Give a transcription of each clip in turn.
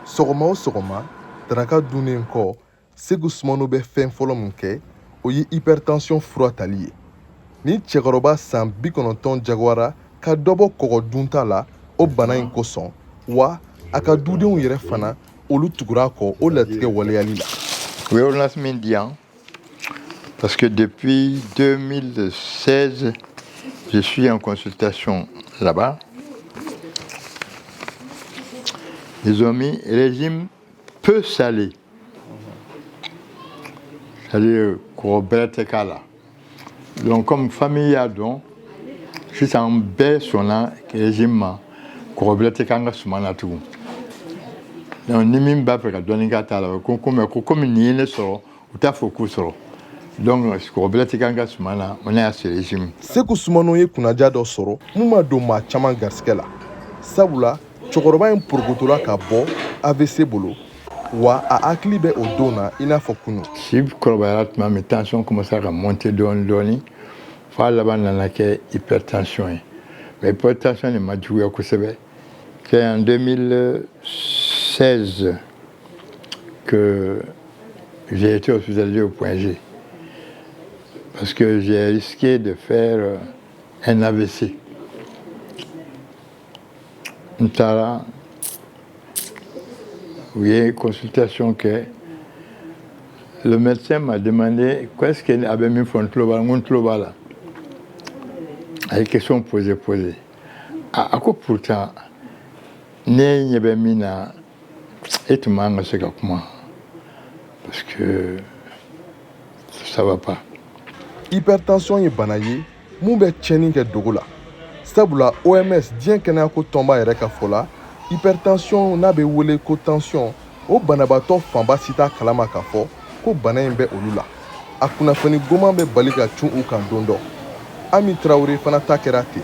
Sɔgɔma o sɔgɔma, daraka dunnen kɔ, Segu Sumano bɛ fɛn fɔlɔ min kɛ, o ye hypertension fura tali ye. Ni cɛkɔrɔba san 90 jagoyara ka dɔ bɔ kɔgɔ dunta la o bana in kosɔn, wa a ka dudenw yɛrɛ fana, olu tugura a kɔ o latigɛ waleyali la. U ye ordonnance min di yan, parce que depuis 2016, je suis en consultation là-bas. Ils ont mis régime peu salé. C'est-à-dire kɔgɔ bɛrɛ tɛ k'a la. Donc comme famille y'a dɔn, sisan bɛɛ sɔnna régime ma, kɔgɔ bɛrɛ tɛ k'an ka suman na tugun. Donc ni min b'a fɛ ka dɔɔnin k'a ta la, ko mais ko komi nin ye ne sɔrɔ, u t'a fɔ k'u sɔrɔ. Donc kɔgɔ bɛrɛ tɛ k'an ka suman na, on est à ce régime. Segu Sumano ye kunnaja dɔ sɔrɔ mun ma don maa caman garisigɛ la, sabula cɛkɔrɔba in porokotola ka bɔ AVC bolo, wa a hakili bɛ o don na i n'a fɔ kunu. Si kɔrɔbayara tuma min, tension commencé ka monter dɔɔni dɔɔni, f'a laban nana kɛ hypertension ye. Mais hypertension nin ma juguya kosɛbɛ. C'est en 2016 que j'ai été hospitalisé au Point G parce que j'ai risqué de faire un AVC. N taara, u ye consultation kɛ. Le médecin m'a demandé qu'est-ce que a bɛ min fɔ, n tulo b'a la. N ko n tulo b'a la. A ye question posé posé. A ko pourtant ne ɲɛ bɛ min na, e tun man ka se ka kuma parce que ça va pas. Hypertension ye bana ye mun bɛ tiɲɛni kɛ dogo la, sabula OMS, diɲɛ kɛnɛyako tɔnba yɛrɛ ka fɔ la, hypertension n'a bɛ wele ko tension, o banabaatɔ fanba si t'a kalama k'a fɔ ko bana in bɛ olu la. A kunnafoni goman bɛ bali ka cun u kan don dɔ. Ami Tarawele fana ta kɛra ten.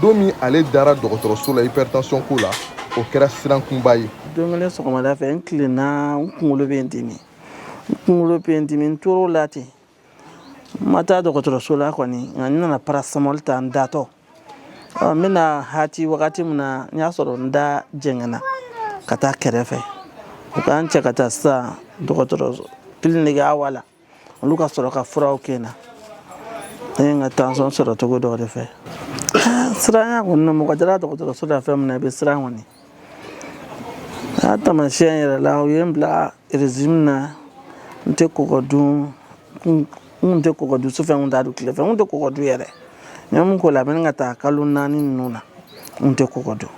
Don min ale dara dɔgɔtɔrɔso la hypertension ko la, o kɛra sirankunba ye. Don kelen sɔgɔmada fɛ, n tilenna, n kunkolo bɛ n dimi, n kunkolo bɛ n dimi. N tor'o la ten, n ma taa dɔgɔtɔrɔso la kɔni, nka n nana paracétamol ta n datɔ. N bɛna hati wagati min na, n y'a sɔrɔ n da jɛngɛnna ka taa kɛrɛfɛ. U k'an cɛ ka taa sisan dɔgɔtɔrɔso clinique Awa la, olu ka sɔrɔ ka furaw kɛ n na. Ne ye n ka tension sɔrɔ cogo dɔ de fɛ. Siranya kɔni na, mɔgɔ dara dɔgɔtɔrɔso la fɛn min na, i bɛ siran kɔni. A taamasiyɛn yɛrɛ la, u ye n bila régime na, n tɛ kɔgɔ dun. N kun tɛ kɔgɔ dun sufɛ, n kun t'a dun tile fɛ, n kun tɛ kɔgɔ dun yɛrɛ. N ye mun k'o la, a bɛ ka taa kalo 4 ninnu na, n tɛ kɔgɔ dun.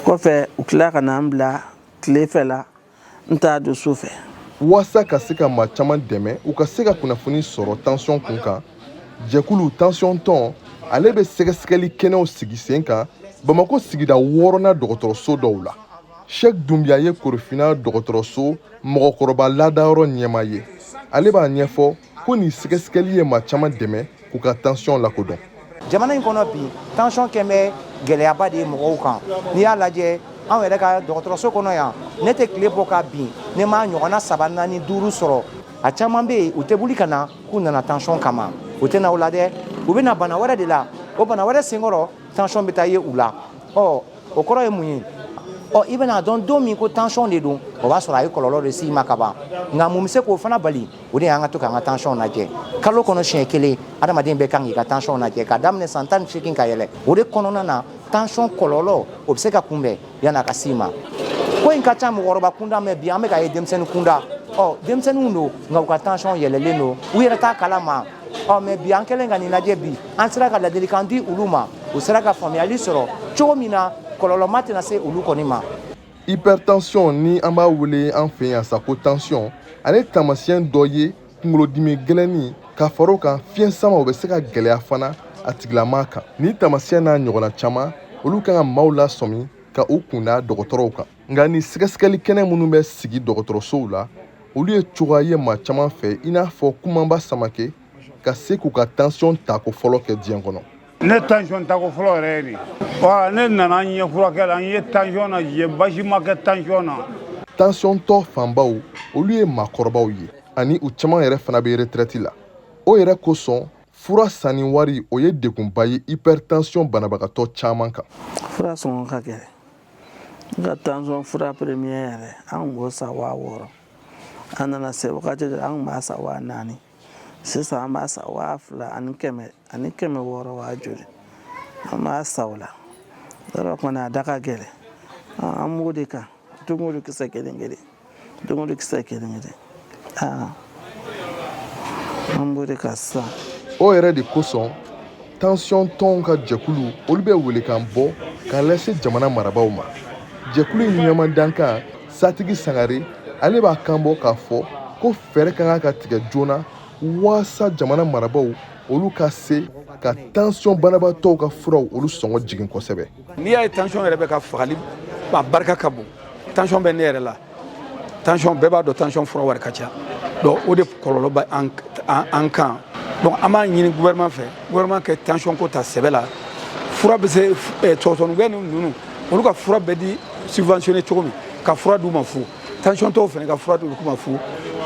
Kɔfɛ u tila ka na n bila tile fɛ la, n t'a dun su fɛ. Waasa ka se ka maa caman dɛmɛ u ka se ka kunnafoni sɔrɔ tension kun kan, jɛkulu tension tɔn ale bɛ sɛgɛsɛgɛli kɛnɛw sigi sen kan Bamakɔ sigida 6nan dɔgɔtɔrɔso dɔw la. Sheikh Dunbiya ye Korofina dɔgɔtɔrɔso mɔgɔkɔrɔba ladayɔrɔ ɲɛmaa ye. Ale b'a ɲɛfɔ ko nin sɛgɛsɛgɛli ye maa caman dɛmɛ k'u ka tension lakodɔn. Jamana in kɔnɔ bi, tension kɛn bɛ gɛlɛyaba de ye mɔgɔw kan. N'i y'a lajɛ, anw yɛrɛ ka dɔgɔtɔrɔso kɔnɔ yan, ne tɛ tile bɔ ka bin ne m'a ɲɔgɔnna 3, 4, 5 sɔrɔ. A caman bɛ yen, u tɛ wuli ka na k'u nana tension kama, u tɛ na o la dɛ, u bɛ na bana wɛrɛ de la. O bana wɛrɛ senkɔrɔ, tension bɛ taa ye u la. Ɔ, o kɔrɔ ye mun ye? Ɔ, i bɛna dɔn don min ko tension de don, o b'a sɔrɔ a ye kɔlɔlɔ de s'i ma ka ban. Nka mun bɛ se k'o fana bali? O de y'an ka to k'an ka tension lajɛ kalo kɔnɔ siɲɛ kelen. Adamaden bɛɛ kan k'i ka tension lajɛ ka daminɛ san 18 ka yɛlɛ. O de kɔnɔna na, tension kɔlɔlɔ, o bɛ se ka kunbɛn yan'a ka s'i ma. Ko in ka ca mɔgɔkɔrɔba kunda, mɛ bi an bɛ ka ye denmisɛnnin kunda. Ɔ, denmisɛnninw don, nka u ka tension yɛlɛlen don, u yɛrɛ t'a kalama. Ɔ, mɛ bi an kɛlen ka nin lajɛ bi, an sera ka ladilikan di olu ma, u sera ka faamuyali sɔrɔ cogo min na kɔlɔlɔma tɛna se olu kɔni ma. Hypertension ni an b'a wele an fɛ yan sa ko tension, ale taamasiyɛn dɔ ye kunkolodimi gɛlɛnni, ka fara o kan fiɲɛ sama, o bɛ se ka gɛlɛya fana a tigilamaa kan. Ni taamasiyɛn n'a ɲɔgɔnna caman, olu kan ka maaw lasɔmi ka u kunda dɔgɔtɔrɔw kan. Nka ni sɛgɛsɛgɛli kɛnɛ minnu bɛ sigi dɔgɔtɔrɔsow la, olu ye cogoya ye maa caman fɛ, i n'a fɔ Kumanba Samake, ka se k'u ka tension tako fɔlɔ kɛ diɲɛ kɔnɔ. Ne tension tako fɔlɔ yɛrɛ ye nin. Wala ne nana n ɲɛ furakɛ la, n ye tension lajɛ, basi ma kɛ tension na. Tension tɔ fanbaw, olu ye maakɔrɔbaw ye, ani u caman yɛrɛ fana bɛ retraite la. O yɛrɛ kosɔn, fura sanni wari, o ye degunba ye hypertension banabagatɔ caman kan. Fura sɔngɔ ka gɛlɛn. N ka tansɔn fura premier yɛrɛ, an tun b'o san 6000. An nana se wagati dɔ, an tun b'a san 4000. Sisan an b'a san 2100 ani 600, waa joli an b'a san o la. Yɔrɔ kɔni, a da ka gɛlɛn. An b'o de kan don o don, kisɛ kelen kelen, don o don kisɛ kelen kelen, an b'o de kan sisan. O yɛrɛ de kosɔn, tansiyɔn tɔnw ka jɛkulu, olu bɛ welekan bɔ k'a lase jamana marabaaw ma. Jɛkulu in ɲɛmadankan, Satigi Sangare, ale b'a kan bɔ k'a fɔ ko fɛɛrɛ ka kan ka tigɛ joona waasa jamana marabaaw, olu ka se ka tansiyɔn banabaatɔw ka furaw, olu sɔngɔ jigin kosɛbɛ. N'i y'a ye tansiyɔn yɛrɛ bɛ ka fagali, a barika ka bon. Tansiyɔn bɛ ne yɛrɛ la. Tansiyɔn, bɛɛ b'a dɔn, tansiyɔn fura wari ka ca. Donc o de kɔlɔlɔ bɛ an kan. Donc an b'a ɲini gouvernement fɛ, gouvernement kɛ tansiyɔn ko ta sɛbɛ la. Fura bɛ se sɔgɔsɔgɔnijɛ ninnu, olu ka fura bɛ di subventionné cogo min, ka fura d'u ma fu, tansiyɔn tɔw fana ka fura d'u ma fu,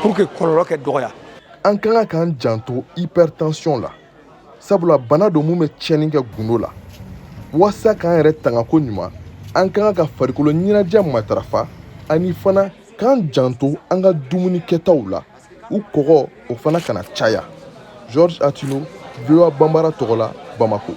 pour que kɔlɔlɔ kɛ dɔgɔya. An ka kan k'an janto hypertension la, sabula bana don mun bɛ tiɲɛni kɛ gundo la. Waasa k'an yɛrɛ tanga ko ɲuman, an ka kan ka farikolo ɲɛnajɛ matarafa, ani fana k'an janto an ka dumuni kɛtaw la, u kɔgɔ o fana kana caya. George Atino, VOA Banbara tɔgɔ la, Bamako.